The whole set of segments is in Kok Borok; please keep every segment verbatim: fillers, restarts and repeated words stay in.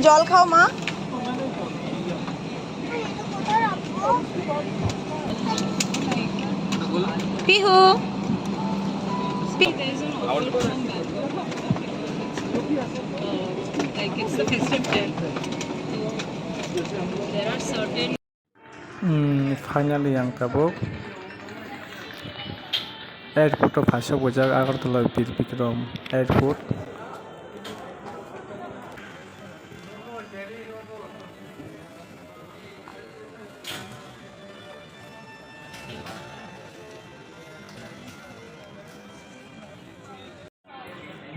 জল খাও মা। Pihu. Pih- Like it's the festive time. There are certain Hmm, finally ang tabuk airport o phaisok bujak Agartala Bir Bikram Airport.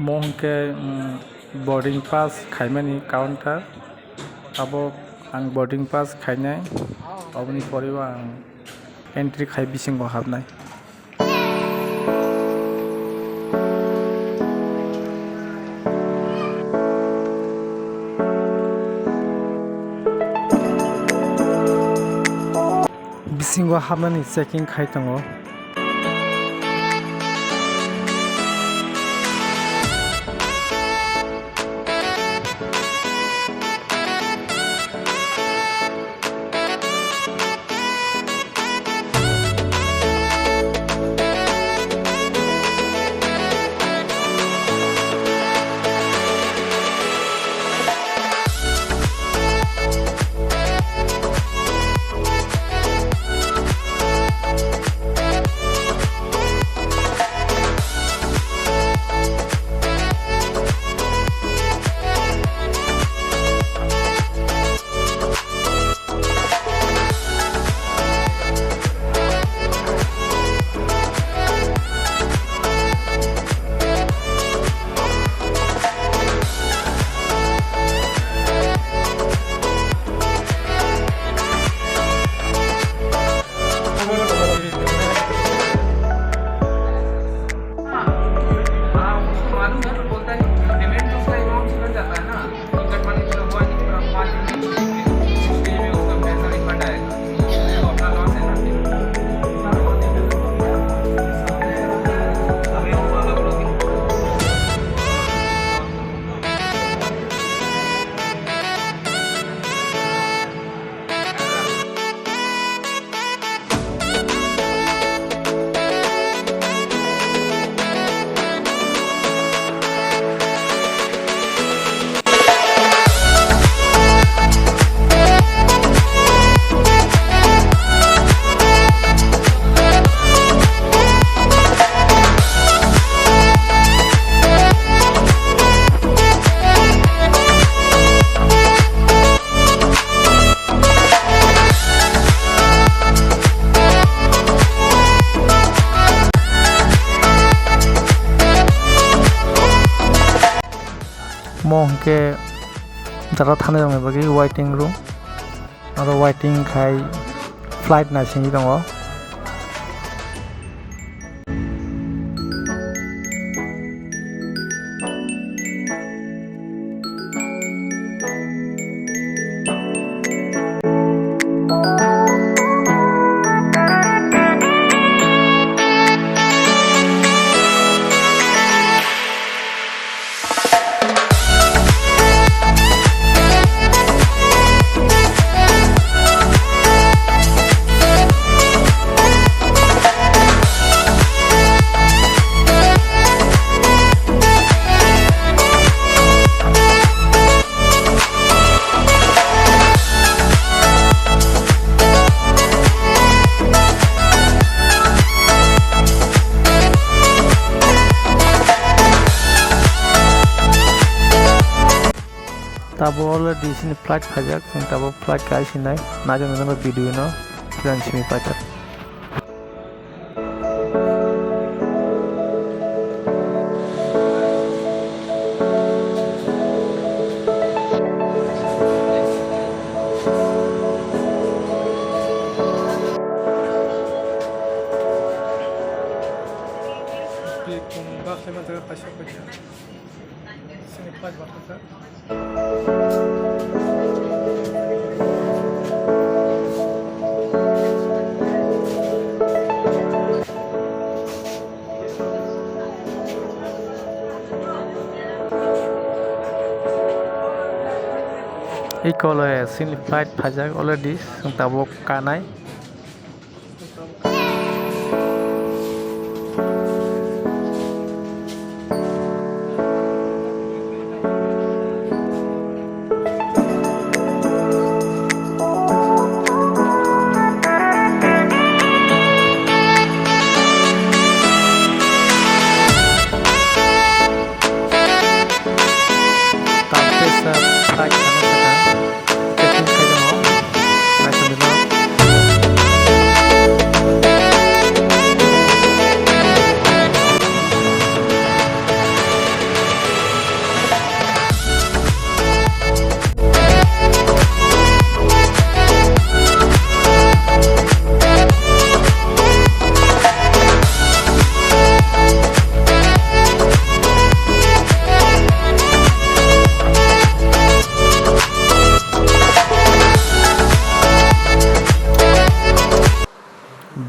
Mo hwnkhe, mm, boarding pass khaimani counter. Abo ang boarding pass khainai, oboni pore o ang entry khai bisingo habnai. Bisingo habnani checking khai tongo. Mo hwnkhe jara thani rokni bagwi waiting room, aro waiting khai flight naisingwi tongo. Tabuk already sini flight khaijak, chwng tabuk flight kai sinai, naijak nai video no, friends simi paijak. Sini flight baksa. Ei kole chini flight phaijak already, chwng tabuk kanai. Tampesa flight kheno swkang. Checking khai tongo. Naitongdi no.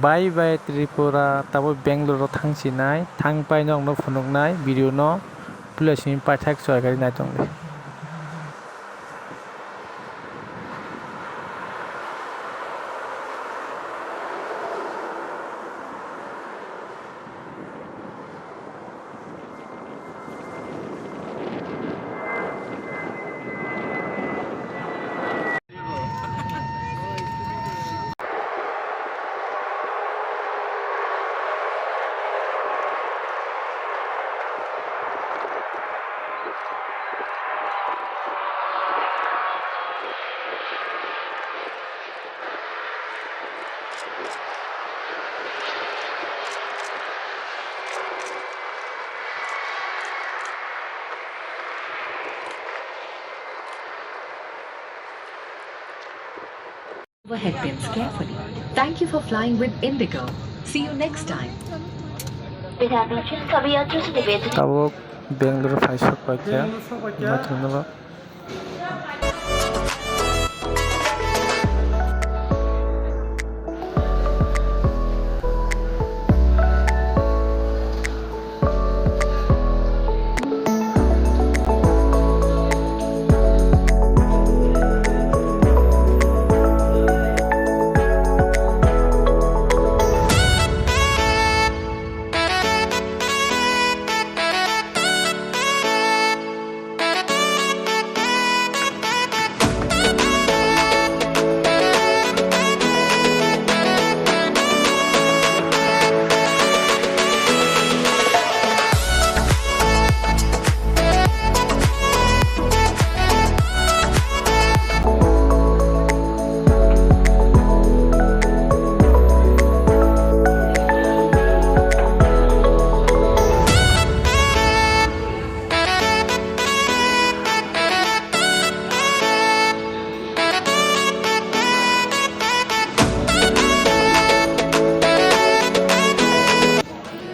Bye bye Tripura, tabuk Bangalore o thangsinai, thangpai nokno phunuknai video no, puila simi paithak choi gari naitongdi. Overhead bins carefully. Thank you for flying with Indigo. See you next time. विधानसभा सभा यात्रा से निवेदन। Tabuk Bangalore phai sok paikha. Naitongdi no.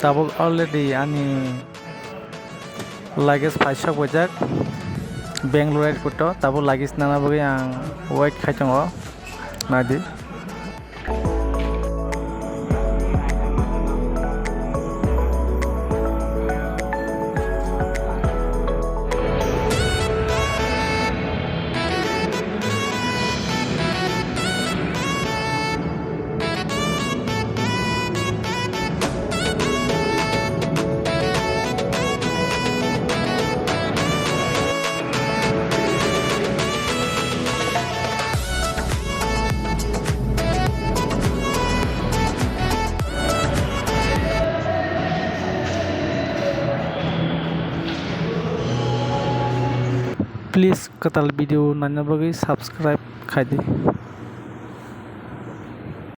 Tabuk already ani luggage phai sok baijak Bangalore airport o, tabuk luggage nana bagwi ang wait khai tongo, naidi. Please, kwtal video naina bagwi subscribe khai di.